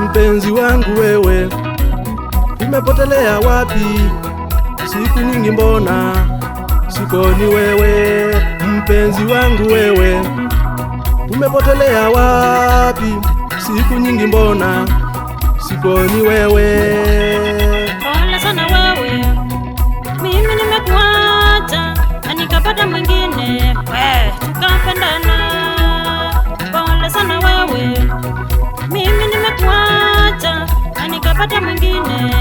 Mpenzi wangu wewe, umepotelea wapi? Siku nyingi mbona sikuoni wewe? Mpenzi wangu wewe, umepotelea wapi? Siku nyingi mbona sikuoni wewe? Pole sana wewe, mimi nimekuacha na nikapata mwingine, we tukapendana. Pole sana wewe, mimi nimekuacha na nikapata mwingine,